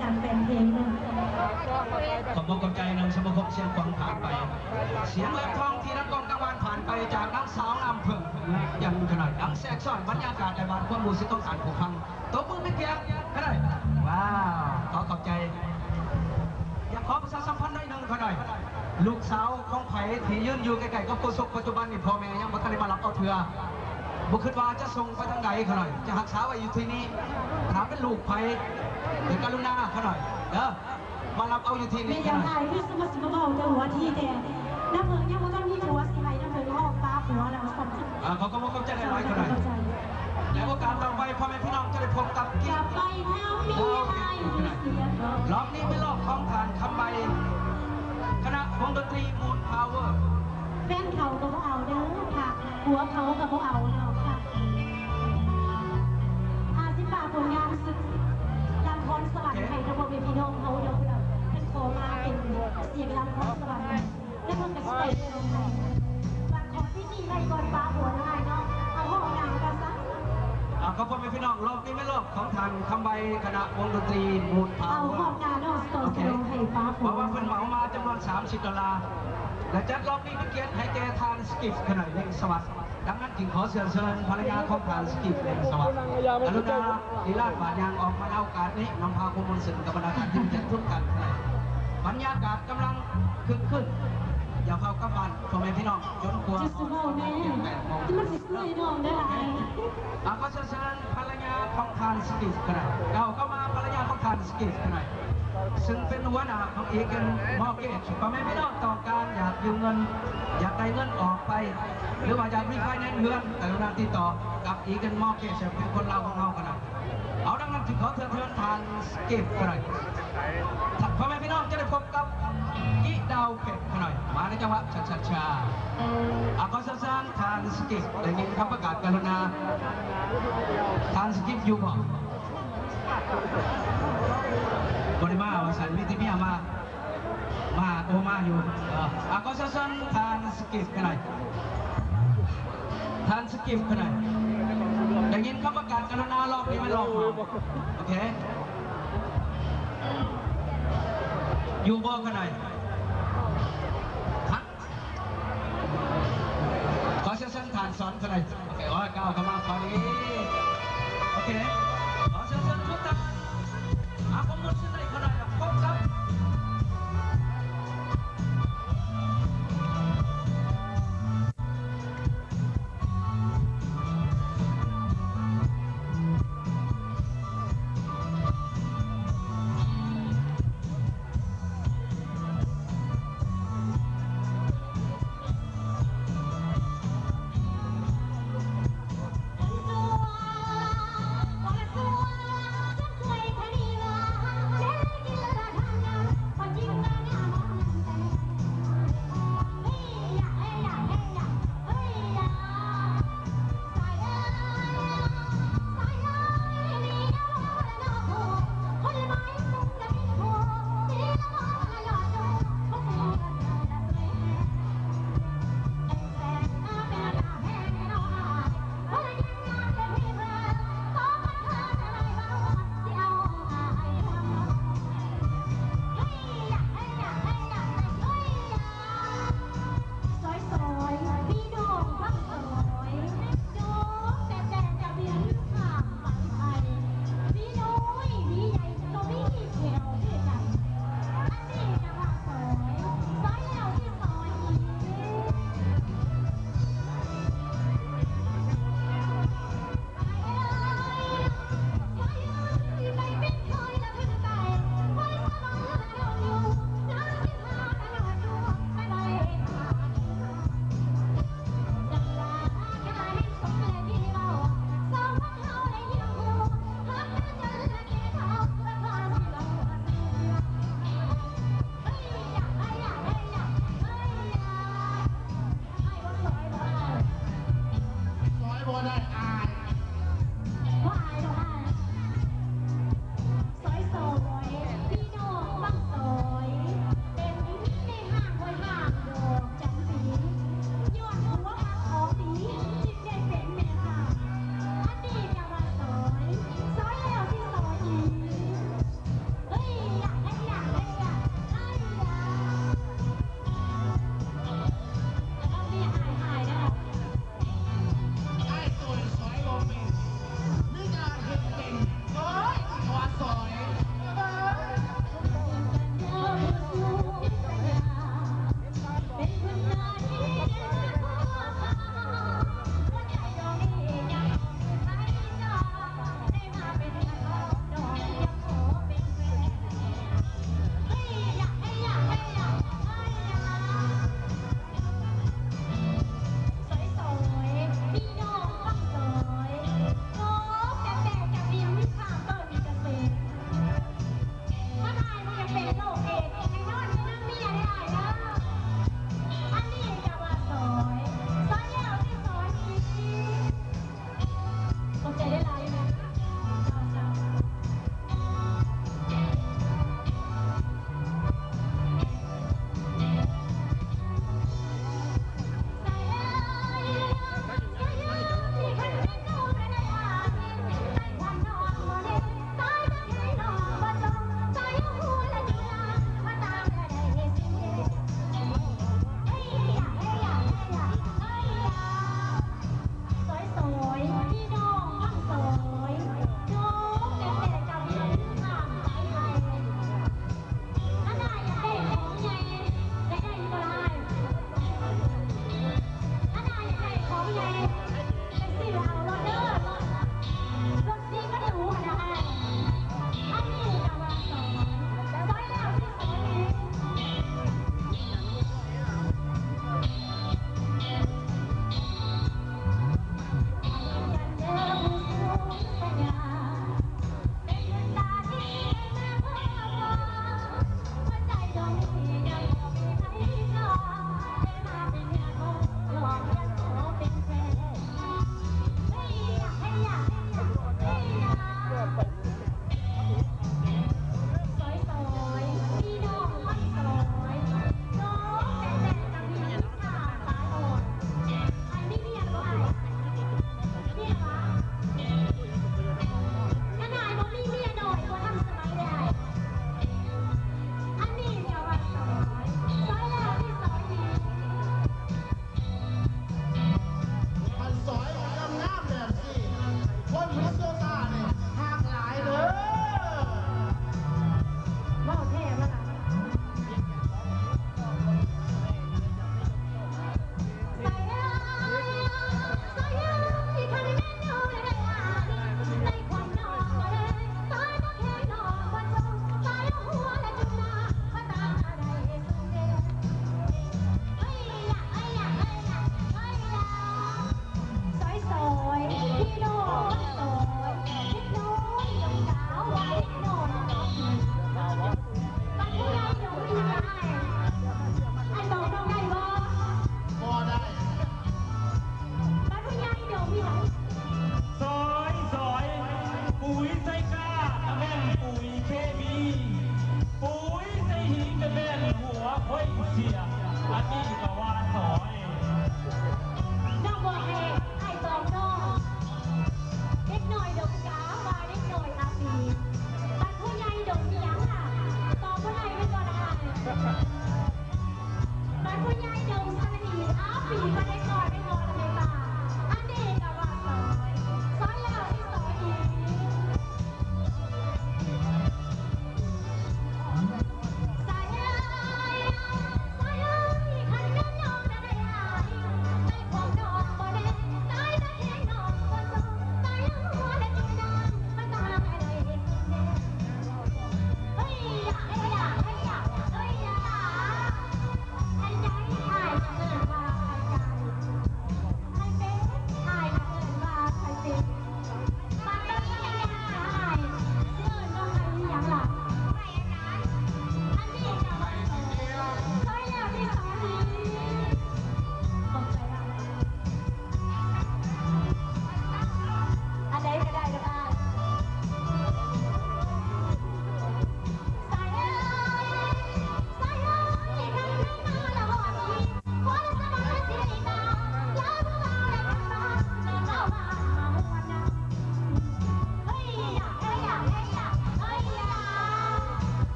ຈາກແຟນເພງເນາະ ຂອບອົກຂອບໃຈນຳສະມາຄົມຊຽງຂວາງຜ່ານໄປ ສຽງແຫຼມທອງທີ່ດັງກ້ອງກັງວານຜ່ານໄປຈາກນາງສາວນ້ຳເຜິ້ງ ຍັງຂະໜ້ອຍ ດັງແຊກຊ້ອຍບັນຍາກາດໃນບ້ານຄວາມຮູ້ສຶກຂອງທ່ານຜູ້ຟັງ ຕົບມືເປັນກຽດຂະໜ້ອຍ ວ້າວ ຂໍຂອບໃຈ ຢາກຂໍປະຊາສຳພັນໜ້ອຍໜຶ່ງຂະໜ້ອຍ ລູກສາວຂອງໃຜທີ່ຢືນຢູ່ໃກ້ໆກັບໂຄສົກປັດຈຸບັນນີ້ ພໍ່ແມ່ຍັງບໍ່ທັນໄດ້ມາຮັບເອົາເທື່ອ ບໍ່ຄິດວ່າຈະສົ່ງໄປທາງໃດຂະໜ້ອຍ ຈະຮັກສາໄວ້ຢູ່ທີ່ນີ້ ຖ້າເປັນລູກໃຜ ໃຫ້ກະລຸນາຂະໜ້ອຍເດີ ມາຮັບເອົາຢູ່ທີ່ນີ້ຂະໜ້ອຍ ແມ່ຢາກອາຍຄືຊິມາ ຊິມາເວົ້າແຕ່ຫົວທີແທ້ ນ້ຳເຜິ້ງຍັງບໍ່ທັນມີຜົວ ຊິໃຫ້ນ້ຳເຜິ້ງອອກປາຜົວແລ້ວຊັ້ນ ອ່າ ຂໍຂອບໃຈຫຼາຍໆຂະໜ້ອຍ ໃນໂອກາດຕໍ່ໄປ ພໍ່ແມ່ພີ່ນ້ອງຈະໄດ້ພົບກັບ ກັບໄປທາງນີ້ ໂອເຄ ອ້າຍ ໂອເຄ ຢູ່ເສຍເນາະ ລອບນີ້ແມ່ນລອບຂອງທ່ານຄຳໃບ ຄະນະວົງດົນຕີ Moon Power ແຟນເຂົາກໍບໍ່ເອົາເດີ ຖ້າຜົວເຂົາກໍບໍ່ເອົາເນາະ ອາ ຊິຝາກຜົນງານສຸດ ນະຄອນສະຫວັນ ໂອເຄ ໃຫ້ກັບພໍ່ແມ່ພີ່ນ້ອງເຮົາເນາະ ເພິ່ນຂໍມາເປັນສຽງນະຄອນສະຫວັນ ແລ້ວເພິ່ນກໍຊິແຕ່ງເອົາໃຫ້ ວ່າຂໍຕິດໜີ້ໄວ້ກ່ອນປາຫົວເນາະອ້າຍເນາະ ເອົາຫ້ອງໜ້າວ່າຊັ້ນ ອ່າ ຂອບຄຸນພໍ່ແມ່ພີ່ນ້ອງ ລອບນີ້ແມ່ນລອບຂອງທ່ານຄຳໃບ ຄະນະວົງດົນຕີ Moon Power ເອົາຫ້ອງໜ້າເນາະ ໂອເຄ ໃຫ້ປາຫົວ ເພາະວ່າເພິ່ນເໝົາມາຈຳນວນສາມສິບໂດລາ ແລະ ຈັດລອບນີ້ເປັນກຽດໃຫ້ແກ່ທ່ານ Skip ຂະໜ້ອຍ ເລັງສະຫວັດ. ດັ່ງນັ້ນຈຶ່ງຂໍເຊີນເຊີນພັນລະຍາຂອງທ່ານ Skip ເລັງສະຫວັດ ກະລຸນາລີລາບາດຍ່າງອອກມາໃນໂອກາດນີ້ ນຳພາຄວາມມ່ວນຊື່ນກັບບັນດາທ່ານທີ່ຮູ້ຈັກທຸກທ່ານ. ບັນຍາກາດກຳລັງຄຶກຄື້ນ ຢ່າພາກັບບ້ານພໍ່ແມ່ພີ່ນ້ອງ ຈົນກວ່າ ຈະຊິເວົ້າແນ່ ແຕ່ມັນຊິຊ່ວຍນ້ອງໄດ້ຫຼາຍ ອ່າ ຂໍເຊີນເຊີນພັນລະຍາຂອງທ່ານ Skip ກໍໄດ້ ກ້າວເຂົ້າມາ ພັນລະຍາຂອງທ່ານ Skip ກໍໄດ້ ຊຶ່ງເປັນຫົວໜ້າຂອງ Eden Mortgage ພໍ່ແມ່ພີ່ນ້ອງຕ້ອງການຢາກຢືມເງິນ ຢາກໄດ້ເງິນອອກໄປ ຫຼືວ່າຢາກ refinance ເຮືອນ ກະລຸນາຕິດຕໍ່ກັບ Eden Mortgage ເປັນຄົນລາວຂອງເຮົາກໍໄດ້. ເອົາ ດັ່ງນັ້ນຈຶ່ງຂໍເຊີນເຊີນທ່ານ Skip ກໍໄດ້ ພໍ່ແມ່ພີ່ນ້ອງຈະໄດ້ພົບກັບ ກິດາວເພັດ ຂະໜ້ອຍ ມາໃນຈັງຫວະ ຊາຊາຊາ ອ່າ ຂໍເຊີນເຊີນທ່ານ Skip ໄດ້ຍິນຄຳປະກາດກະລຸນາ ທ່ານ Skip ຢູ່ບໍ່? ບໍ່ໄດ້ມາວ່າຊັ້ນ ມີແຕ່ເມຍມາ ມາ ໂອ ມາຢູ່ ເອີ ອ່າ ຂໍເຊີນທ່ານ Skip ຂະໜ້ອຍ ທ່ານ Skip ຂະໜ້ອຍ ໄດ້ຍິນຄຳປະກາດກະລຸນາ ລອບນີ້ແມ່ນລອບ ໂອເຄ ຢູ່ບໍ່ຂະໜ້ອຍ? ຂໍເຊີນທ່ານສອນກໍໄດ້ ໂອເຄ ໂອ້ຍ ກ້າວເຂົ້າມາພໍດີ ໂອເຄ ຂໍເຊີນທຸກທ່ານ ຫາຄວາມມ່ວນຊື່ນໄດ້ຂະໜ້ອຍ ແລ້ວພົບກັນ.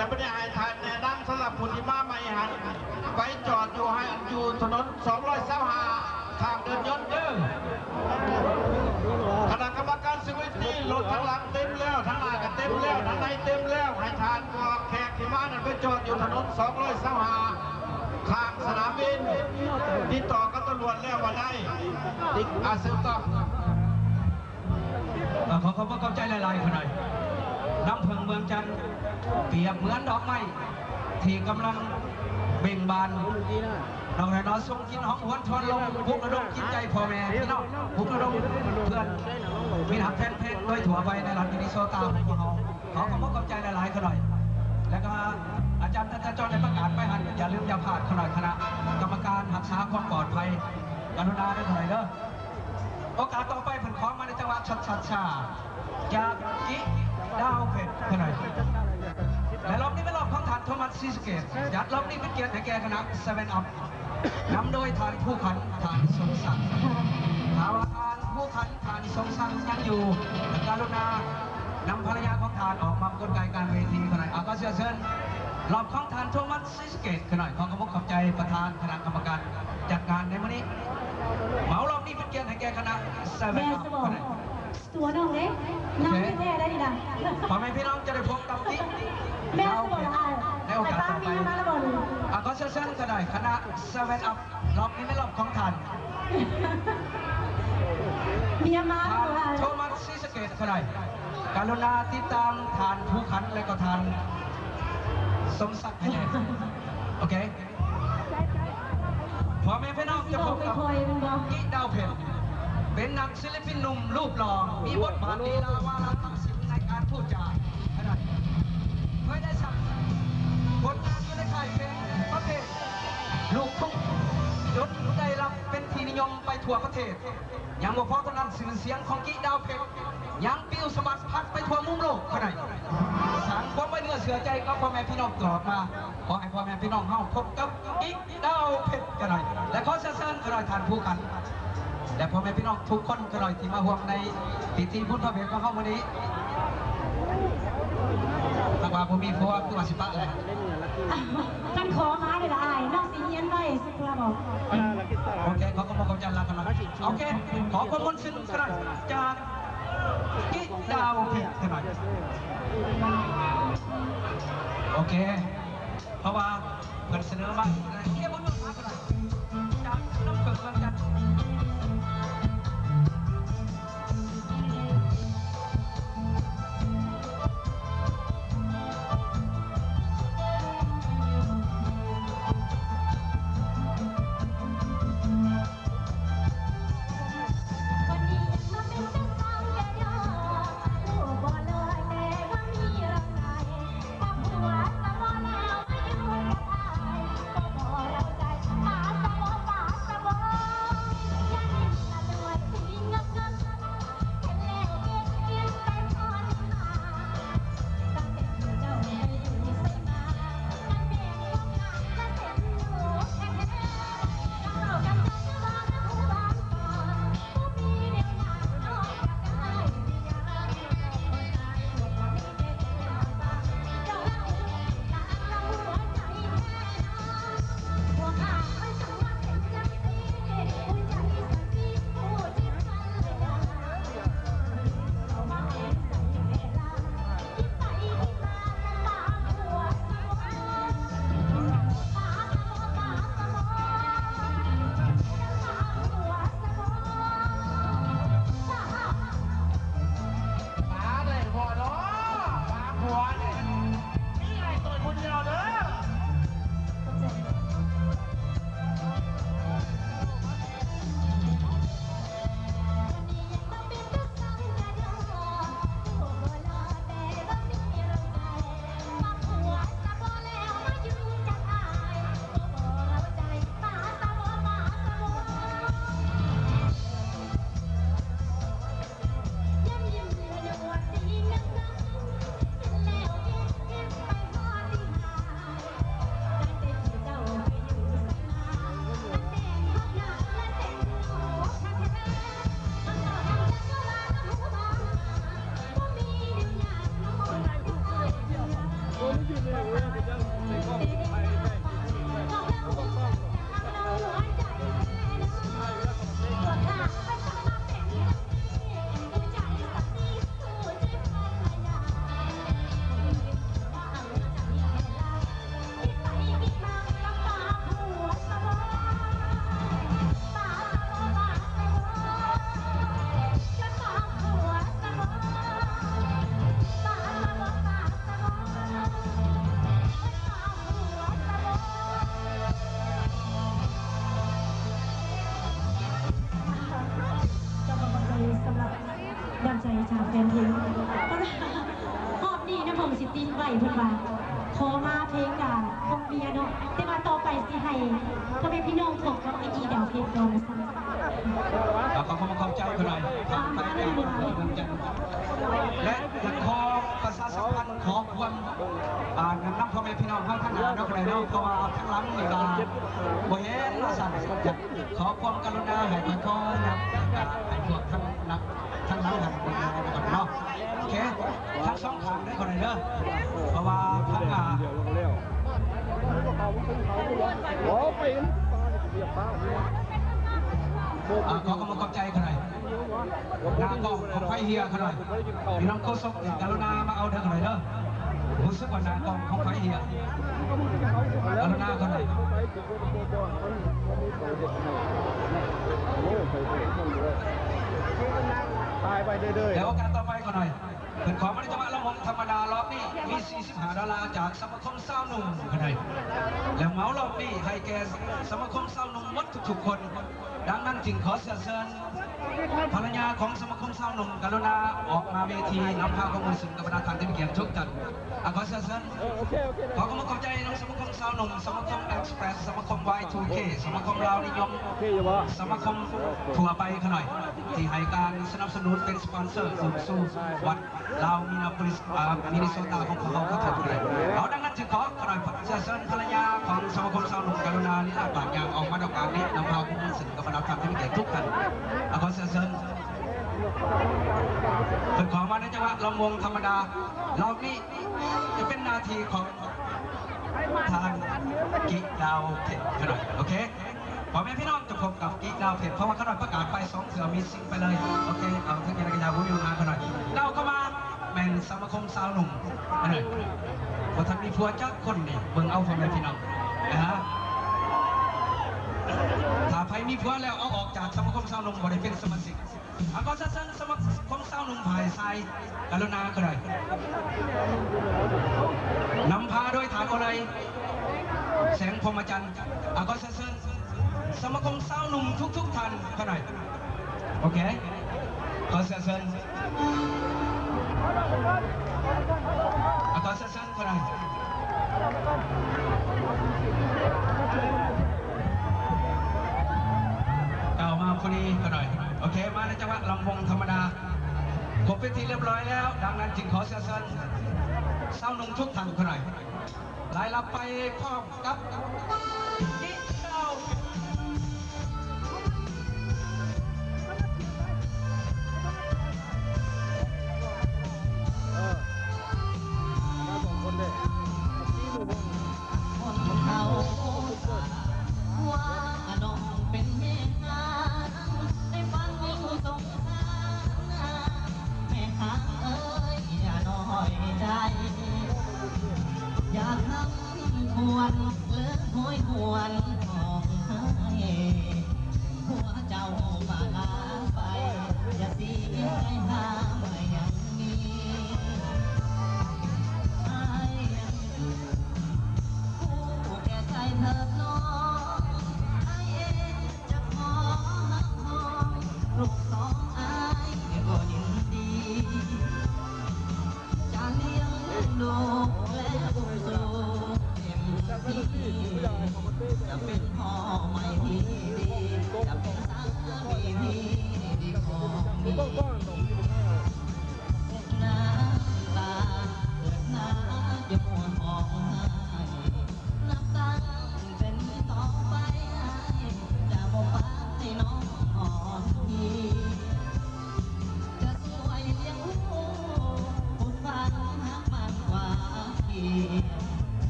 ແຕ່ບໍ່ໄດ້ໃຫ້ທ່ານແນະນຳ ສຳລັບຜູ້ທີ່ມາໃໝ່ຫັ້ນ ໄປຈອດຢູ່ໃຫ້ ຢູ່ຖະໜົນສອງຮ້ອຍຊາວຫ້າ ຂ້າງເດີ່ນຍົນເດີ. ຄະນະກຳມະການ security ລົດທາງຫຼັງເຕັມແລ້ວ, ທາງໜ້າກໍເຕັມແລ້ວ, ທາງໃນເຕັມແລ້ວ. ໃຫ້ທ່ານພວກແຂກທີ່ມານັ້ນໄປຈອດຢູ່ຖະໜົນສອງຮ້ອຍຊາວຫ້າ ຂ້າງສະໜາມບິນ. ຕິດຕໍ່ກັບຕຳຫຼວດແລ້ວວ່າໄດ້. ອາ ເຊີນຕໍ່. ເອີ ຂໍຂອບອົກຂອບໃຈຫຼາຍໆ ຂະໜ້ອຍ. ນ້ຳເຜິ້ງເມືອງຈັນ ປຽບເໝືອນດອກໄມ້ທີ່ກຳລັງເບັ່ງບານ ນ້ອງແລນອສ ສົ່ງກິ່ນຫອມຫວນທວນລົມ ປຸກລະດົມຈິດໃຈພໍ່ແມ່ພີ່ນ້ອງ ປຸກລະດົມເພື່ອນມິດຮັກແຟນເພງໂດຍທົ່ວໄປໃນລັດມິນນິໂຊຕາຂອງພວກເຮົາ. ຂໍຂອບອົກຂອບໃຈຫຼາຍໆ ຂະໜ້ອຍ. ແລ້ວກໍອາຈານ ທ່ານຈອນ ໄດ້ປະກາດໄປຫັ້ນ ຢ່າລືມຢ່າພາດ ຂະໜ້ອຍ. ຄະນະກຳມະການຮັກສາຄວາມປອດໄພ ກະລຸນາເດີ ຂະໜ້ອຍເດີ. ໂອກາດຕໍ່ໄປເພິ່ນຂໍມາໃນຈັງຫວະຊາຊາຊາ ຈາກກິດາວເພັດ ຂະໜ້ອຍ. ແລະ ລອບນີ້ເປັນລອບຂອງທ່ານ ໂທມັດ ສີສະເກດ. ຈັດລອບນີ້ເປັນກຽດໃຫ້ແກ່ຄະນະ ເຊເວັນອັບ ນຳໂດຍທ່ານພູຂັນ ທ່ານສົມສັກ. ຖ້າວ່າທ່ານພູຂັນ ທ່ານສົມສັກຍັງຢູ່ ກະລຸນານຳພັນລະຍາຂອງທ່ານອອກມາກົນໄກກາງເວທີ ຂະໜ້ອຍ. ເອົາ ຂໍເຊື້ອເຊີນລອບຂອງທ່ານ ໂທມັດ ສີສະເກດ ຂະໜ້ອຍ. ຂໍຂອບອົກຂອບໃຈປະທານຄະນະກຳມະການຈັດງານໃນມື້ນີ້. ເໝົາລອບນີ້ເປັນກຽດໃຫ້ແກ່ຄະນະ ເຊເວັນອັບ ຂະໜ້ອຍ. ຕົວນ້ອງເດ້ ນ້ຳແທ້ໆ ໄດ້ນີ້ນະ. ພໍ່ແມ່ພີ່ນ້ອງຈະໄດ້ພົບກັບກິດາວເພັດ ແມ່ນບໍ່ລະອ້າຍ ໃນໂອກາດຕໍ່ໄປ. ອາ ຂໍເຊີນເຊີນກໍໄດ້ ຄະນະ ເຊເວັນອັບ ລອບນີ້ແມ່ນລອບຂອງທ່ານ ເມຍມາ ທ່ານ ບໍ່ອ້າຍ ໂທມັດ ສີສະເກດ ກໍໄດ້. ກະລຸນາຕິດຕາມທ່ານພູຂັນ ແລະກໍທ່ານສົມສັກໃຫ້ແດ່. ໂອເຄ. ພໍ່ແມ່ພີ່ນ້ອງຈະພົບກັບກິດາວເພັດ ເປັນນັກສິລະປິນໜຸ່ມຮູບຫຼໍ່ ມີບົດບາດລີລາວາລະຕະສິນໃນການພູດຈາ. ເຄີຍໄດ້ສ້າງຜົນງານຢູ່ໃນຄ້າຍເພງປະເພດລູກທຸ່ງ ຈົນໄດ້ຮັບເປັນທີ່ນິຍົມໄປທົ່ວປະເທດ. ຍັງບໍ່ພໍເທົ່ານັ້ນ, ຊື່ສຽງຂອງກິດາວເພັດ ຍັງປິວສະບັດພັດໄປທົ່ວມຸມໂລກເທົ່າໃດ, ສ້າງຄວາມໄວ້ເນື້ອເຊື່ອໃຈກັບພໍ່ແມ່ພີ່ນ້ອງຕະຫຼອດມາ. ຂໍໃຫ້ພໍ່ແມ່ພີ່ນ້ອງເຮົາພົບກັບກິດາວເພັດກັນໃດ ແລະ ຂໍເຊື້ອເຊີນກັນໃດທ່ານຜູ້ຂັນ ແລະ ພໍ່ແມ່ພີ່ນ້ອງທຸກຄົນກັນໃດທີ່ມາຮ່ວມໃນພິທີບຸນພະເວດຂອງເຮົາມື້ນີ້. ຫາກວ່າບໍ່ມີຜົວຄືວ່າຊິປະແຫຼະ. ຄັນຂໍມາເດີລະອ້າຍ, ນ້ອງຊິຮຽນໄວ້. ໂອເຄ ຂໍຂອບຄຸນ ຂອບໃຈຫຼາຍກັນເນາະ. ໂອເຄ ຂໍຄວາມມ່ວນຊື່ນກັນຈາກກິດາວເພັດກັນໜ້ອຍ. ໂອເຄ ເພາະວ່າເພິ່ນສະເໜີມາ ເຮົາເບິ່ງມາກັນໜ້ອຍ ຈາກນ້ຳເຜິ້ງເມືອງຈັນ. ໃຈຈາກແຟນເພງ ຮອບນີ້ນ້ຳຫອມຊິຕິດໄວ້ ເພິ່ນວ່າຂໍມາເພງກະຄອງເບຍເນາະ ແຕ່ວ່າຕໍ່ໄປຊິໃຫ້ພໍ່ແມ່ພີ່ນ້ອງພົບກັບໄອ້ຈີ່ດາວເພັດກ່ອນວ່າຊັ້ນ. ແລ້ວກໍຂໍຂອບໃຈເພິ່ນຫຼາຍ ອ່າ ມາເລີຍ ແລະ ຢາກຂໍປະຊາສຳພັນ ຂໍຄວາມ ອ່າ ນຳພໍ່ແມ່ພີ່ນ້ອງເຮົາທາງໜ້າເນາະ ກໍໄດ້ເນາະ ເພາະວ່າທາງຫຼັງນີ້ກໍບໍ່ເຫັນວ່າຊັ້ນ ຢາກຂໍຄວາມກະລຸນາໃຫ້ຄ່ອຍໆ ນຳ ໃຫ້ພວກທາງ ທາງຫຼັງຫັ້ນເນາະ ໂອເຄ ທັງສອງຂ້າງເດີ ຂໍໃຫ້ເດີ ເພາະວ່າທາງ ອ່າ ອ່າ ຂໍຂອບໃຈ ຂໍໃຫ້ ໜ້າກ້ອງຂອງໄຟເຮຍ ຂໍໃຫ້ ພີ່ນ້ອງໂຄສົກ ກະລຸນາມາເອົາເດີ ຂໍໃຫ້ເດີ ຮູ້ສຶກວ່າໜ້າກ້ອງຂອງໄຟເຮຍ ກະລຸນາ ຂໍໃຫ້ ແລ້ວໂອກາດຕໍ່ໄປ ຂໍໃຫ້ ເພິ່ນຂໍມາໃນຈັງຫວະລຳວົງທຳມະດາ ລອບນີ້ມີສີ່ສິບຫ້າດອນລາຈາກສະມາຄົມຊາວໜຸ່ມ ຂໍໃຫ້ ແລະ ເໝົາລອບນີ້ໃຫ້ແກ່ສະມາຄົມຊາວໜຸ່ມໝົດທຸກໆຄົນ. ດັ່ງນັ້ນຈຶ່ງຂໍເຊື້ອເຊີນພັນລະຍາຂອງສະມາຄົມຊາວໜຸ່ມ ກະລຸນາອອກມາເວທີ ນຳພາຄວາມຮູ້ສຶກກັບບັນດາທ່ານທີ່ມີກຽດທຸກທ່ານ. ອ່າ ຂໍເຊື້ອເຊີນ ຂໍຂອບໃຈນຳສະມາຄົມຊາວໜຸ່ມ ສະມາຄົມເອັກສະເປຣສ ສະມາຄົມວາຍທູເຄ ສະມາຄົມລາວນິຍົມ ສະມາຄົມທົ່ວໄປ ຂໍໃຫ້ ທີ່ໃຫ້ການສະໜັບສະໜູນເປັນສະປອນເຊີ ເຂົ້າສູ່ວັດລາວມິນະໂປລິສ ອາ ມິນນິໂຊຕາຂອງພວກເຮົາ ຂໍໂທດ ຂໍໃຫ້ ເອົາ ດັ່ງນັ້ນຈຶ່ງຂໍ ຂໍໃຫ້ ຂໍເຊື້ອເຊີນພັນລະຍາຂອງສະມາຄົມຊາວໜຸ່ມ ກະລຸນາລີລາບາດຍ່າງອອກມາດອກການນີ້ ນຳພາຄວາມຮູ້ສຶກກັບບັນດາທ່ານທີ່ມີກຽດທຸກທ່ານ. ອ່າ ຂໍເຊື້ອເຊີນ ເພິ່ນຂໍມາໃນຈັງຫວະລຳວົງທຳມະດາ ລອບນີ້ຈະເປັນໜ້າທີ່ຂອງ ທ່ານກິດາວເພັດ ຂະນ້ອຍ ໂອເຄ ພໍ່ແມ່ພີ່ນ້ອງຈະພົບກັບກິດາວເພັດ ເພາະວ່າຂະນ້ອຍປະກາດໄປສອງເທື່ອ ມິດຊິງໄປເລີຍ ໂອເຄ ເອົາ ເຖິງຢ່າງໃດກໍຢ່າ ບໍ່ມີບັນຫາ ຂະນ້ອຍ ດາວເຂົ້າມາແມ່ນສະມາຄົມຊາວໜຸ່ມ ຂະນ້ອຍ ບໍ່ທັນມີຜົວຈັກຄົນນີ້ ເບິ່ງເອົາ ພໍ່ແມ່ພີ່ນ້ອງ ນະ ຖ້າໃຜມີຜົວແລ້ວ ເອົາອອກຈາກສະມາຄົມຊາວໜຸ່ມ ບໍ່ໄດ້ເປັນສະມາຊິກ. ອ່າ ຂໍເຊື້ອເຊີນສະມາຄົມຊາວໜຸ່ມຝ່າຍຊາຍ ກະລຸນາ ຂໍໃຫ້ ນຳພາໂດຍທ່ານໂອໄລ ແສງພົມມະຈັນ. ອ່າ ຂໍເຊື້ອເຊີນສະມາຄົມຊາວໜຸ່ມທຸກໆທ່ານ ຂໍໃຫ້ ໂອເຄ ຂໍເຊື້ອເຊີນ ອ່າ ຂໍເຊື້ອເຊີນ ຂໍໃຫ້ ເຂົ້າມາຜູ້ນີ້ ຂໍໃຫ້ ໂອເຄ ມາໃນຈັງຫວະລຳວົງທຳມະດາ ຄົບເປັນທີ່ລຽບຮ້ອຍແລ້ວ. ດັ່ງນັ້ນຈຶ່ງຂໍເຊື້ອເຊີນຊາວໜຸ່ມທຸກທ່ານ ຂໍໃຫ້ ລາຍຮັບໄປພ້ອມກັບກິດາວ ເອີ ມາສອງຄົນເດ້ ຄົນເຮົາ ວ່ານ້ອງເປັນແມ່ນາງ ໃນຝັນຍິ່ງສົງສານນາງ ແມ່ນາງເອີຍ ຢ່ານ້ອຍໃຈ ຢ່າຄຳຄວນ ເລີກໂຫຍຫວນຮ້ອງໄຫ້ ຜົວເຈົ້າມາລາໄປ ຢ່າເສຍໃຈຫ້າມ ອ້າຍຍັງມີ ອ້າຍຍັງມີ ຄູ່ແກ່ໃສເຖີດນ້ອງ ອ້າຍເອງຈະຂໍຮັກຫ້ອງ ລູກສອງອ້າຍກໍຍິນດີ ຈະລ້ຽງດູແລອຸ້ມຊູເຕັມທີ່ ຈະເປັນພໍ່ໃໝ່ທີ່ດີ ຈະເປັນສາມີທີ່ດີຂອງມີ ເຮັດນ້ຳຕາ ເກີດມາຈະມ່ວນຮ້ອງໄຫ້ ນັບຕັ້ງແຕ່ນີ້ຕໍ່ໄປ ອ້າຍຈະບໍ່ປະໃຫ້ນ້ອງອ່ອນພີ ຈະຊ່ວຍລ້ຽງດູ ປູກຝັງຮັກມັນກວ່າເກຍ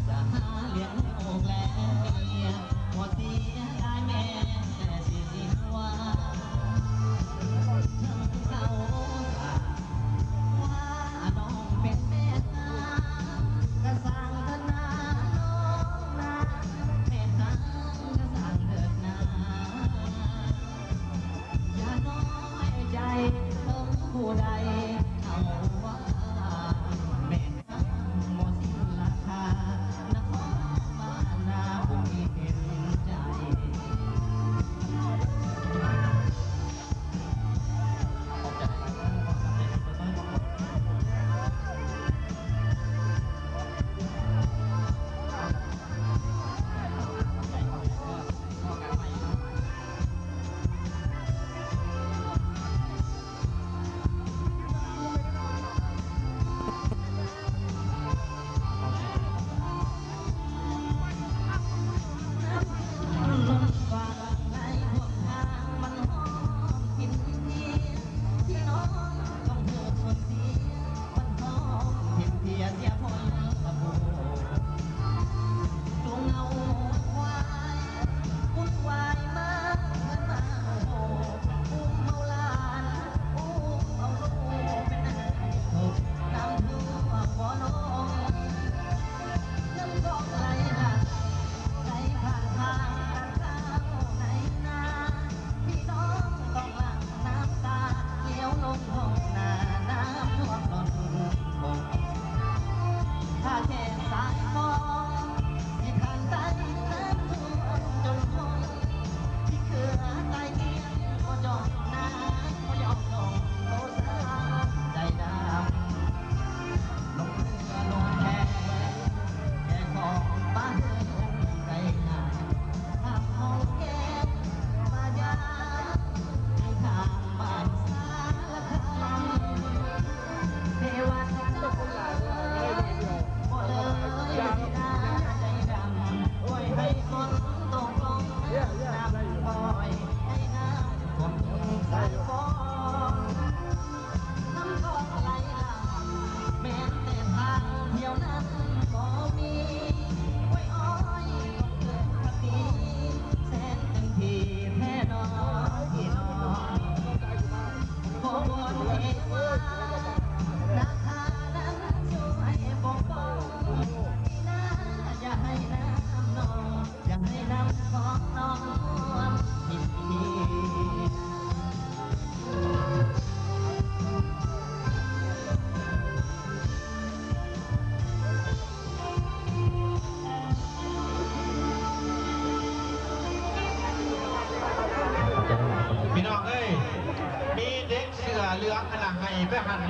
ຈະຫາລ້ຽງລູກແລະເມຍ ບໍ່ເສຍດາຍແມ້ແຕ່ຊິວາ ເຂົາວ່າ ວ່ານ້ອງເປັນແມ່ນາງ ກະຊ່າງເທີນນານ້ອງນາ ແມ່ນາງກະຊ່າງເທີນນາ ຢ່ານ້ອຍໃຈເຖິງຜູ້ໃດ ເຂົາວ່າແມ່ນາງບໍ່ສິ້ນລາຄາ ນະຂໍມານາຜູ້ມີເຫັນໃຈ.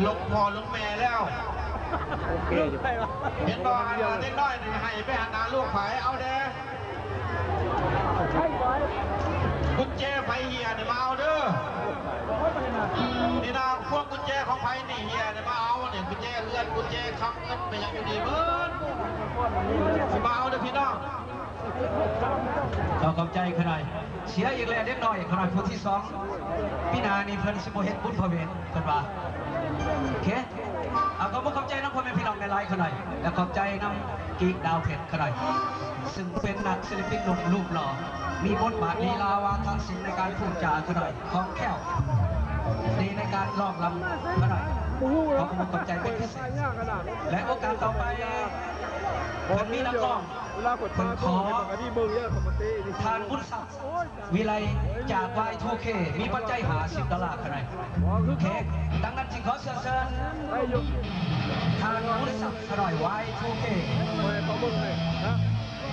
ລົງພໍ່ລົງແມ່ແລ້ວ. ໂອເຄ ເຫັນບໍ່? ອັນວ່າເດັກນ້ອຍນີ້ໃຫ້ໄປຫາໜ້າລູກໃຜ ເອົາແດ່. ກຸນແຈໃຜເຫຍນີ້ມາເອົາເດີ. ນີ້ນະ ພວກກຸນແຈຂອງໃຜນີ້ເຫຍນີ້ມາເອົາ. ນີ້ກຸນແຈເຮືອນ ກຸນແຈຄຳເງິນ ໄປຫຍັງຢູ່ນີ້ເບິດ. ຊິມາເອົາເດີພີ່ນ້ອງ. ຂໍຂອບໃຈຂະໜ້ອຍ. ເສຍອີກແລ້ວເດັກນ້ອຍຂະໜ້ອຍຜູ້ທີສອງ. ປີໜ້ານີ້ເພິ່ນຊິບໍ່ເຮັດບຸນພະເວດ ເພິ່ນວ່າ. ໂອເຄ ເອົາ ຂອບອົກຂອບໃຈນຳພໍ່ແມ່ພີ່ນ້ອງຫຼາຍໆຂະໜ້ອຍ ແລະ ຂອບໃຈນຳກີກດາວເພັດຂະໜ້ອຍ ຊຶ່ງເປັນນັກສິລະປິນໜຸ່ມຮູບຫຼໍ່ ມີບົດບາດລີລາວາທະສິນໃນການພູດຈາຂະໜ້ອຍ ຄ່ອງແຄ້ວ ດີໃນການຮ້ອງລຳຂະໜ້ອຍ. ຂໍຂອບອົກຂອບໃຈເປັນພິເສດ ແລະ ໂອກາດຕໍ່ໄປ ເພິ່ນມີນັກຮ້ອງ ເພິ່ນຂໍ ທ່ານບຸນສັກ ວິໄລ ຈາກ ວາຍທູເຄ ມີປັດໄຈຫ້າສິບດອນລາຂະໜ້ອຍ. ໂອເຄ ດັ່ງນັ້ນຈຶ່ງຂໍເຊື້ອເຊີນ ທ່ານບຸນສັກຂະໜ້ອຍ ວາຍທູເຄ.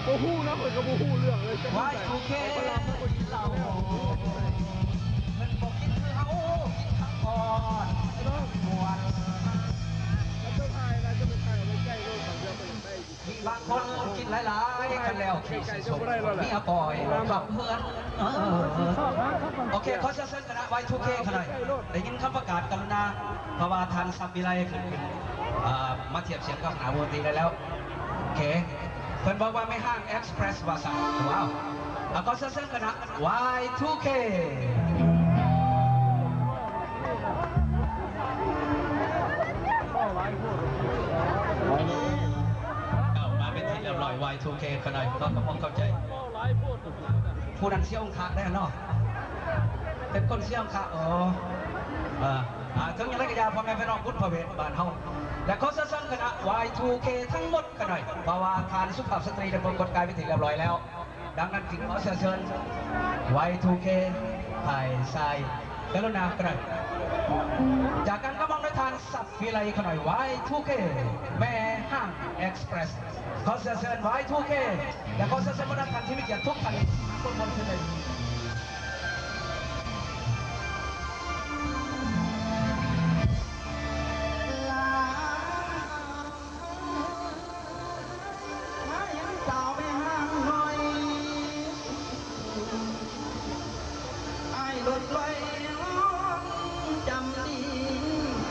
ບໍ່ຮູ້ນະ ຂ້ອຍກໍບໍ່ຮູ້ເລື່ອງເລີຍ. ວາຍທູເຄ ກິນເຫຼົ້າ ເພິ່ນບໍ່ກິນຄືເຮົາ ກິນຄັກກ່ອນ ປວດ. ບາງຄົນກິນຫຼາຍໆ ຄັນແລ້ວຂີ້ໃສ່ສົບ ເມຍປ່ອຍເຂົ້າເຮືອນ. ເອີ ໂອເຄ ຂໍເຊື້ອເຊີນຄະນະ ວາຍທູເຄ ຂະໜ້ອຍ. ໄດ້ຍິນຄຳປະກາດ ກະລຸນາ ເພາະວ່າທ່ານສັກ ວິໄລ ຂຶ້ນ ເອີ ມາທຽບສຽງກັບໜ້າເວທີໄດ້ແລ້ວ. ໂອເຄ ເພິ່ນບອກວ່າແມ່ຮ້າງເອັກສະເປຣສວ່າຊັ້ນ. ວ້າວ ເອົາ ຂໍເຊື້ອເຊີນຄະນະ ວາຍທູເຄ. ເອົາ ມາເປັນທີ່ຮຽບຮ້ອຍ ວາຍທູເຄ ຂະໜ້ອຍ. ຂໍຂອບອົກຂອບໃຈ. ຜູ້ນັ້ນເສຍອົງຄະໄດ້ເນາະ ເປັນຄົນເສຍອົງຄະ. ອໍ ເອີ ເຖິງຢ່າງໃດກໍຢ່າ ພໍ່ແມ່ພີ່ນ້ອງບຸນພະເວດບ້ານເຮົາ ແລະ ຂໍເຊື້ອເຊີນຄະນະ ວາຍທູເຄ ທັງໝົດຂະໜ້ອຍ ເພາະວ່າທ່ານສຸພາບສະຕຣີໄດ້ປາກົດກາຍເປັນທີ່ຮຽບຮ້ອຍແລ້ວ. ດັ່ງນັ້ນຈຶ່ງຂໍເຊື້ອເຊີນ ວາຍທູເຄ ຝ່າຍຊາຍ ກະລຸນາຂະໜ້ອຍ. ຈາກການກຳມອງໂດຍທ່ານສັກ ວິໄລ ຂະໜ້ອຍ ວາຍທູເຄ ແມ່ຮ້າງເອັກສະເປຣສ. ຂໍເຊື້ອເຊີນ ວາຍທູເຄ ແລະ ຂໍເຊື້ອເຊີນບັນດາທ່ານທີ່ມີກຽດທຸກທ່ານ ທຸກຄົນຂຶ້ນເວທີ. ມາເຫັນສາວແມ່ຮ້າງນ້ອຍ ອ້າຍລົດໄວຮ້ອງຈຳດີ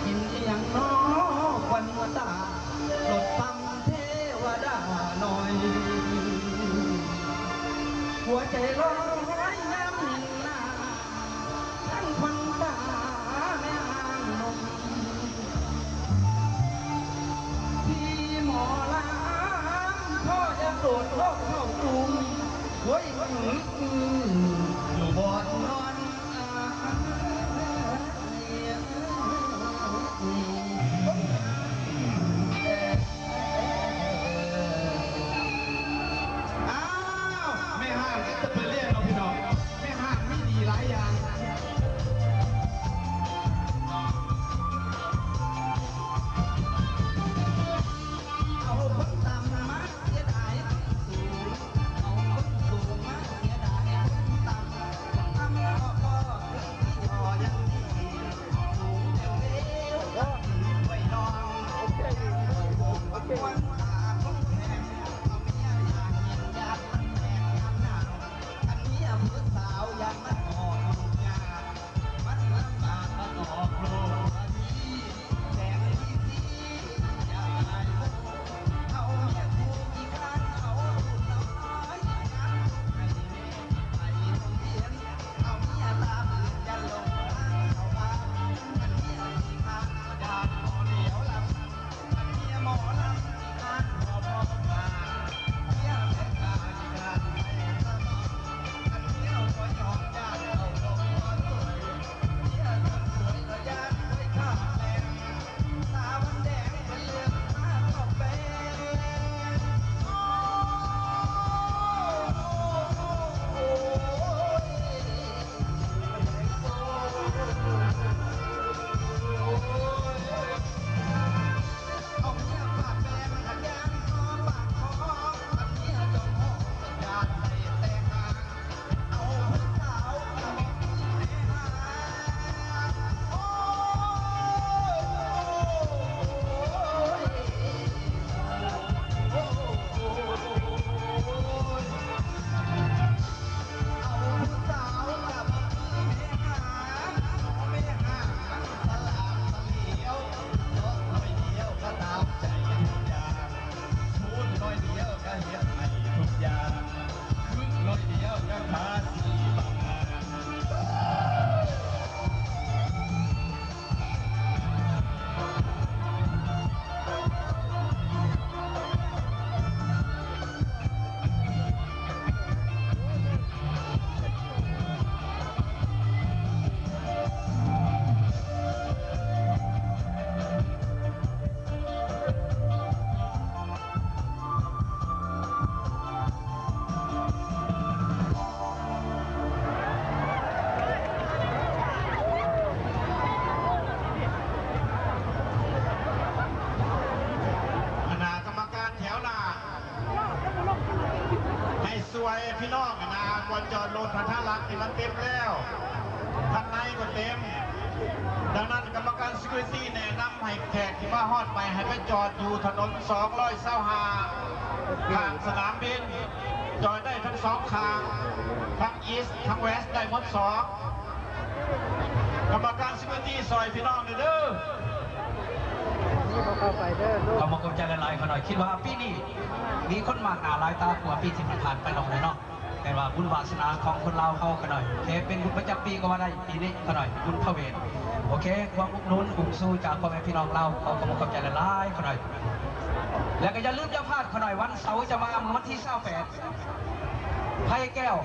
ເປັນອີ່ຫຍັງນໍຂວັນຕາ ລົດຕຳເທວະດານ້ອຍ ຫົວໃຈລອຍຍາມເຫັນໜ້າ ທັງຄົນຕາແມ່ອ້າງນົມ ທີ່ໝໍລຳພໍ່ຢາກໂດດໂລກເຂົ້າກຸມ ໂອ້ຍ ຢູ່ບ່ອນນອນ. ອ້າວ ແມ່ຮ້າງເອັກສະເປຣສເນາະພີ່ນ້ອງ ແມ່ຮ້າງມີດີຫຼາຍຢ່າງ. ເອົາຄົນຕ່ຳມາເສຍດາຍຄົນສູງ ເອົາຄົນສູງມາເສຍດາຍຄົນຕ່ຳ ຄົນຕ່ຳເອົາ ພີ່ນ້ອງນະ ບ່ອນຈອດລົດທາງຫຼັງນີ້ມັນເຕັມແລ້ວ, ທາງໃນກໍເຕັມ. ດັ່ງນັ້ນ ກຳມະການ security ແນະນຳໃຫ້ແຂກທີ່ມາຮອດໃໝ່ໃຫ້ໄປຈອດຢູ່ຖະໜົນສອງຮ້ອຍຊາວຫ້າ ຂ້າງສະໜາມບິນ, ຈອດໄດ້ທັງສອງຂ້າງ, ທັງ East ທັງ West ໄດ້ໝົດສອງ. ກຳມະການ security ຊ່ອຍພີ່ນ້ອງແດ່ເດີ. ຂອບໃຈຫຼາຍໆ ຂ້ານ້ອຍ. ຄິດວ່າປີນີ້ມີຄົນມາກໜ້າຫຼາຍຕາກວ່າປີທີ່ຜ່ານໆໄປເນາະ ຂ້ານ້ອຍເນາະ. ແມ່ນວ່າບຸນວາສະໜາຂອງຄົນລາວເຮົາ ຂ້ານ້ອຍ ແຕ່ເປັນບຸນປະຈຳປີກໍວ່າໄດ້ ປີນີ້ ຂ້ານ້ອຍ ບຸນພະເວດ. ໂອເຄ ຄວາມອຸດໜູນອຸ້ມຊູຈາກພໍ່ແມ່ພີ່ນ້ອງລາວ ຂໍຂອບໃຈຫຼາຍໆ ຂ້ານ້ອຍ. ແລະກໍຢ່າລືມຢ່າພາດ ຂ້ານ້ອຍ ວັນເສົາຈະມາ ມື້ວັນທີຊາວແປດ ໄພແກ້ວ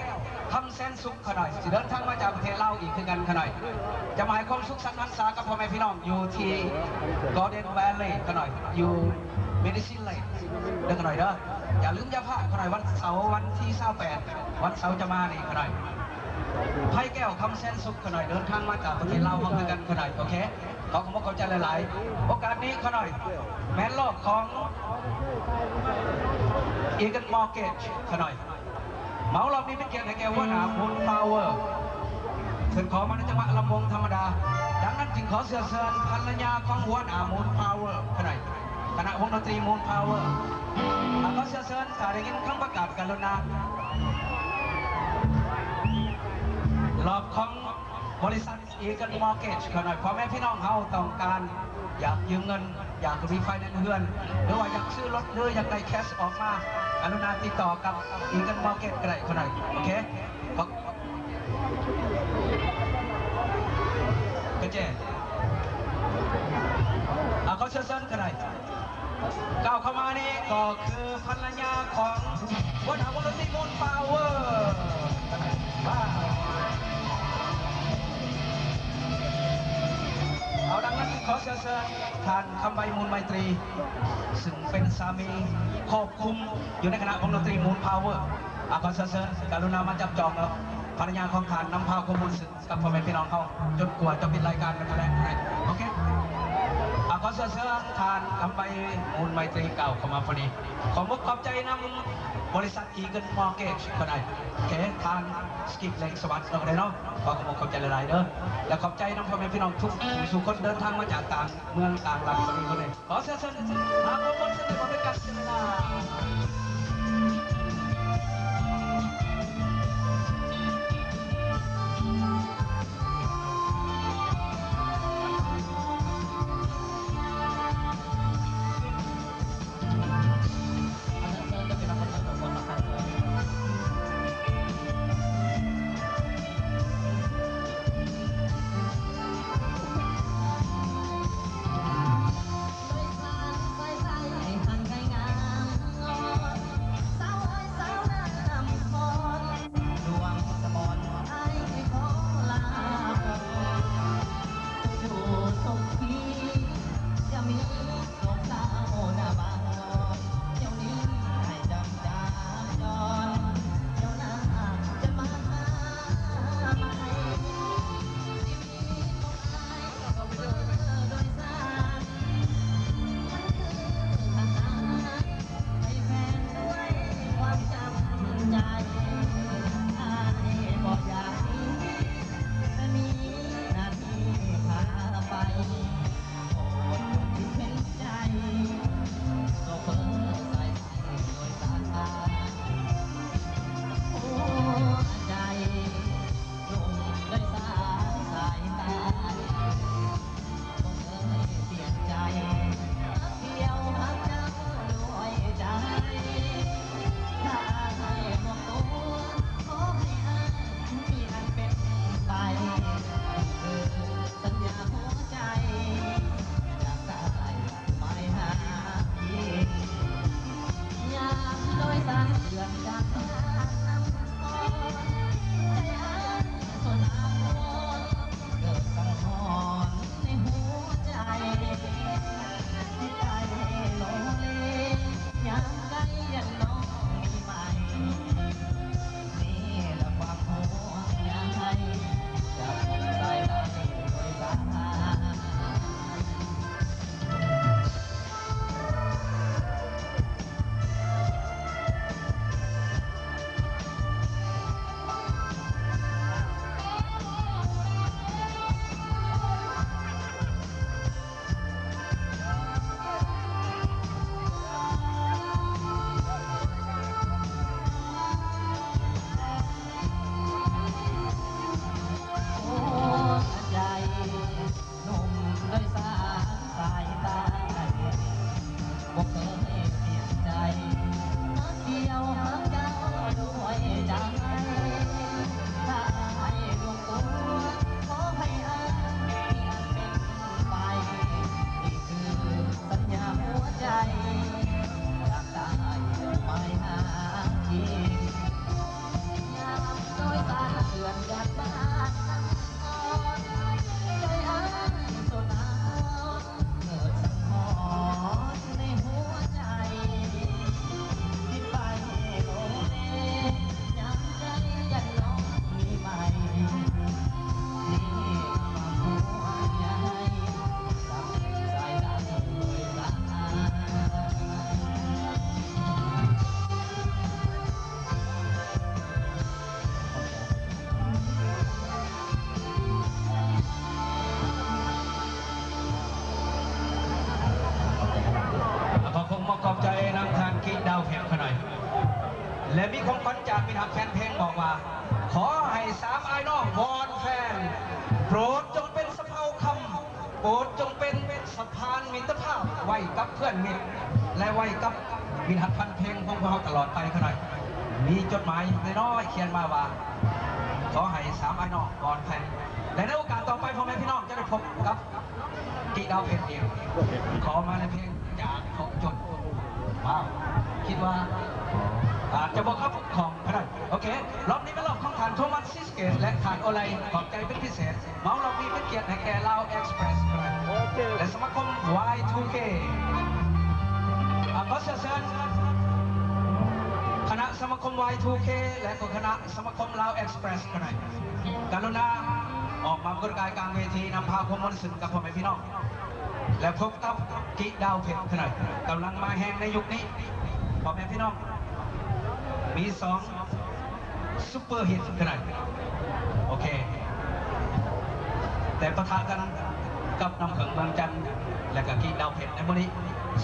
ຄຳແສນສຸກ ຂ້ານ້ອຍ ຊິເດີນທາງມາຈາກປະເທດລາວອີກຄືກັນ ຂ້ານ້ອຍ. ຈະມາໃຫ້ຄວາມສຸກສັນຫັນສາກັບພໍ່ແມ່ພີ່ນ້ອງຢູ່ທີ່ Golden Valley ຂ້ານ້ອຍ ຢູ່ Medicine Lake ເດີ ຂ້ານ້ອຍເດີ. ຢ່າລືມຢ່າພາດ ຂ້ານ້ອຍ ວັນເສົາວັນທີຊາວແປດ ວັນເສົາຈະມານີ້ ຂ້ານ້ອຍ ໄພແກ້ວ ຄຳແສນສຸກ ຂ້ານ້ອຍ ເດີນທາງມາຈາກປະເທດລາວເຮົາຄືກັນ ຂ້ານ້ອຍ. ໂອເຄ ຂໍຂອບໃຈຫຼາຍໆ. ໂອກາດນີ້ ຂ້ານ້ອຍ ແມ່ນລອບຂອງ Eagle Mortgage ຂ້ານ້ອຍ. ເໝົາລອບນີ້ເປັນກຽດໃຫ້ແກ່ຫົວໜ້າ Moon Power ເພິ່ນຂໍມາໃນຈັງຫວະລຳວົງທຳມະດາ. ດັ່ງນັ້ນຈຶ່ງຂໍເຊື້ອເຊີນພັນລະຍາຂອງຫົວໜ້າ Moon Power ຂ້ານ້ອຍ ຄະນະວົງດົນຕີ Moon Power. ຂໍເຊື້ອເຊີນ ຖ້າໄດ້ຍິນຄຳປະກາດ ກະລຸນາ ລອບຂອງບໍລິສັດ Eagle Mortgage ຂ້ານ້ອຍ. ພໍ່ແມ່ພີ່ນ້ອງເຮົາຕ້ອງການຢາກຢືມເງິນ ຢາກ refinance ເຮືອນ ຫຼືວ່າຢາກຊື້ລົດ ຫຼືຢາກໄດ້ cash ອອກມາ ກະລຸນາຕິດຕໍ່ກັບ Eagle Mortgage ກໍໄດ້ ຂ້ານ້ອຍ. ໂອເຄ ຂອບ ກະແຈ ອາ ຂໍເຊີນ ເຊີນ ຂ້ານ້ອຍ. ກ້າວເຂົ້າມານີ້ກໍຄືພັນລະຍາຂອງຫົວໜ້າວົງດົນຕີ Moon Power. ເອົາ ດັ່ງນັ້ນ ຂໍເຊື້ອເຊີນທ່ານ ຄຳໃບ ມູນໄມຕີ ຊຶ່ງເປັນສາມີຄອບຄຸມຢູ່ໃນຄະນະວົງດົນຕີ Moon Power. ອາ ຂໍເຊື້ອເຊີນ ກະລຸນາມາຈັບຈອງເອົາພັນລະຍາຂອງທ່ານ ນຳພາຄວາມມ່ວນຊື່ນ ກັບພໍ່ແມ່ພີ່ນ້ອງເຮົາ ຈົນກວ່າຈະປິດລາຍການແຖລະແຫຼງໄດ້. ໂອເຄ ອາ ຂໍເຊື້ອເຊີນທ່ານ ຄຳໃບ ມູນໄມຕີ ກ້າວເຂົ້າມາພໍດີ. ຂອບອົກຂອບໃຈນຳບໍລິສັດ Eagle Mortgage ກໍໄດ້ ແລະ ທ່ານ ສະກິດ ເລັງສະຫວັດ ເນາະ ກໍໄດ້ເນາະ. ຂໍຂອບອົກຂອບໃຈຫຼາຍໆເດີ ແລະ ຂອບໃຈນຳພໍ່ແມ່ພີ່ນ້ອງທຸກຜູ້ສູ່ຄົນ ເດີນທາງມາຈາກຕ່າງເມືອງຕ່າງລັດ ກໍດີ ກໍໄດ້. ຂໍເຊີນ ເຊີນ ຫາຄວາມມ່ວນຊື່ນ ບໍ່ເປັນການເສຍເວລາ. ດາວເພັດຂະໜ້ອຍ ແລະ ມີຂອງຂວັນຈາກມິດຮັກແຟນເພງບອກວ່າ ຂໍໃຫ້ສາມອ້າຍນ້ອງວອນແຟນ ໂປດຈົ່ງເປັນສະເພົາຄຳ ໂປດຈົ່ງເປັນສະພານມິດຕະພາບໄວ້ກັບເພື່ອນມິດ ແລະ ໄວ້ກັບມິດຮັກແຟນເພງຂອງພວກເຮົາຕະຫຼອດໄປຂະໜ້ອຍ. ມີຈົດໝາຍນ້ອຍໆຂຽນມາວ່າ ຂໍໃຫ້ສາມອ້າຍນ້ອງວອນແຟນ ແລະ ໃນໂອກາດຕໍ່ໄປ ພໍ່ແມ່ພີ່ນ້ອງຈະໄດ້ພົບກັບ ກິດາວເພັດເອງ ຂໍມາໃນເພງຈາກຂອງຈົນ. ວ້າວ ຄິດວ່າອາດຈະບໍ່ເຂົ້າຂ້ອງກໍໄດ້. ໂອເຄ ລອບນີ້ແມ່ນລອບຂອງທ່ານໂທມັດ ຊີສເກດ ແລະ ທ່ານໂອໄລ ຂອບໃຈເປັນພິເສດ. ເໝົາລອບນີ້ເປັນກຽດໃຫ້ແກ່ລາວເອັກສະເປຣສກໍໄດ້ ແລະ ສະມາຄົມ ວາຍທູເຄ. ອາ ຂໍເຊີນ ຄະນະສະມາຄົມ ວາຍທູເຄ ແລະ ກໍຄະນະສະມາຄົມລາວເອັກສະເປຣສກໍໄດ້ ກະລຸນາອອກມາປາກົດກາຍກາງເວທີ ນຳພາຄວາມມ່ວນຊື່ນກັບພໍ່ແມ່ພີ່ນ້ອງ ແລະ ພົບກັບກິດາວເພັດຂະໜ້ອຍ ກຳລັງມາແຮງໃນຍຸກນີ້ ພໍ່ແມ່ພີ່ນ້ອງ. ມີສອງຊຸບເປີຮິດຂະໜ້ອຍ ໂອເຄ ແຕ່ປະທະກັນກັບນ້ຳເຜິ້ງເມືອງຈັນ ແລະ ກະກິດາວເພັດໃນມື້ນີ້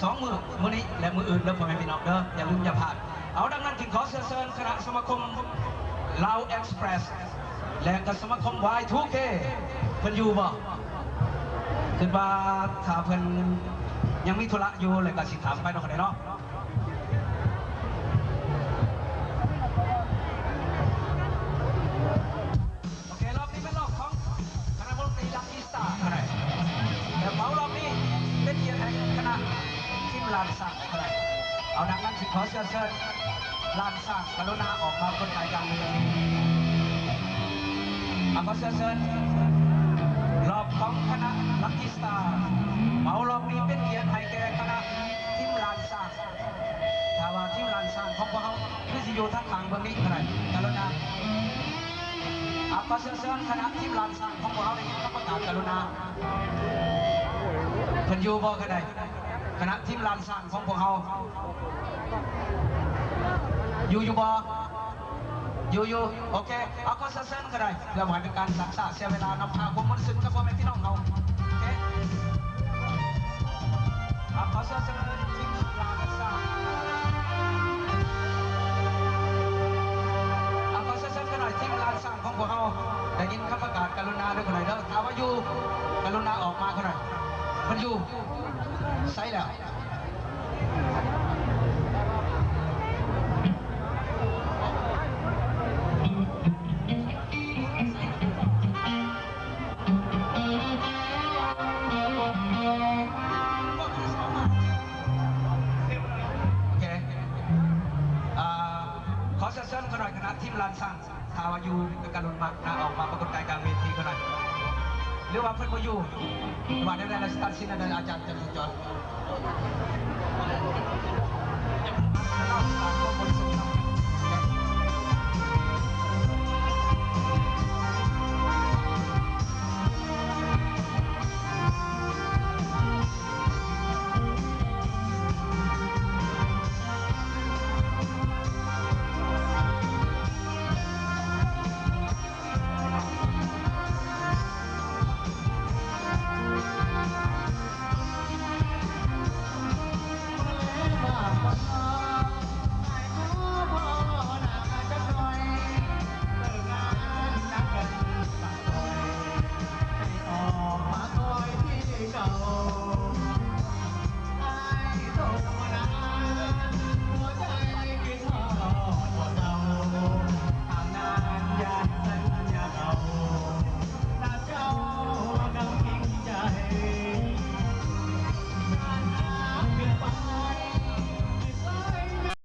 ສອງມື້ ມື້ນີ້ ແລະ ມື້ອື່ນເດີ ພໍ່ແມ່ພີ່ນ້ອງເດີ ຢ່າລືມຢ່າພາດ. ເອົາ ດັ່ງນັ້ນຈຶ່ງຂໍເຊື້ອເຊີນຄະນະສະມາຄົມລາວເອັກສະເປຣສ ແລະ ກະສະມາຄົມ ວາຍທູເຄ ເພິ່ນຢູ່ບໍ່? ຄິດວ່າຖ້າເພິ່ນຍັງມີທຸລະຢູ່ ແລ້ວກະຊິຖາມໄປເນາະ ເນາະ. ໂອເຄ ລອບນີ້ແມ່ນລອບຂອງຄະນະວົງດົນຕີລັກກີ້ສະຕາ ແລະ ເໝົາລອບນີ້ເປັນກຽດໃຫ້ຄະນະທີມລ້ານຊ້າງ. ເອົາ ດັ່ງນັ້ນຈຶ່ງຂໍເຊື້ອເຊີນລ້ານຊ້າງ ກະລຸນາອອກມາປາກົດກາຍກາງເວທີ. ເອົາ ຂໍເຊື້ອເຊີນລອບຂອງຄະນະລັກກີ້ສະຕາ ເໝົາລອບນີ້ເປັນກຽດໃຫ້ແກ່ຄະນະທີມລ້ານຊ້າງ. ຖ້າວ່າທີມລ້ານຊ້າງຂອງພວກເຮົາຄືຊິຢູ່ທາງຂ້າງເບື້ອງນີ້ກໍໄດ້ ກະລຸນາ. ເອົາ ຂໍເຊື້ອເຊີນຄະນະທີມລ້ານຊ້າງຂອງພວກເຮົາ ໄດ້ຍິນຄຳປະກາດ ກະລຸນາ. ເພິ່ນຢູ່ບໍ່ກໍໄດ້ ຄະນະທີມລ້ານຊ້າງຂອງພວກເຮົາ ຢູ່ຢູ່ບໍ່? ຢູ່ຢູ່ ໂອເຄ. ເອົາ ຂໍເຊື້ອເຊີນກໍໄດ້ ເພື່ອບໍ່ໃຫ້ເປັນການຊັກຊ້າເສຍເວລາ ນຳພາຄວາມມ່ວນຊື່ນກັບພໍ່ແມ່ພີ່ນ້ອງເຮົາ ໂອເຄ. ເອົາ ຂໍເຊື້ອເຊີນທີມລ້ານຊ້າງ ເອົາ ຂໍເຊື້ອເຊີນກັນໜ້ອຍ ທີມລ້ານຊ້າງຂອງພວກເຮົາ ໄດ້ຍິນຄຳປະກາດ ກະລຸນາເດີ ຂ້ານ້ອຍເດີ ຖ້າວ່າຢູ່ ກະລຸນາອອກມາຂ້ານ້ອຍ. ມັນຢູ່ໃສແລ້ວ? ໂອເຄ ເອີ ຂໍເຊີນຂ້ານ້ອຍ ຄະນະທີມລ້ານຊ້າງ ຖ້າວ່າຢູ່ ກະລຸນາອອກມາປາກົດກາຍກາງເວທີຂ້ານ້ອຍ ຫຼືວ່າເພິ່ນບໍ່ຢູ່ ວ່າແນວໃດລະ ຊິຕັດສິນແນວໃດ ອາຈານຈັນສັນຈອນ?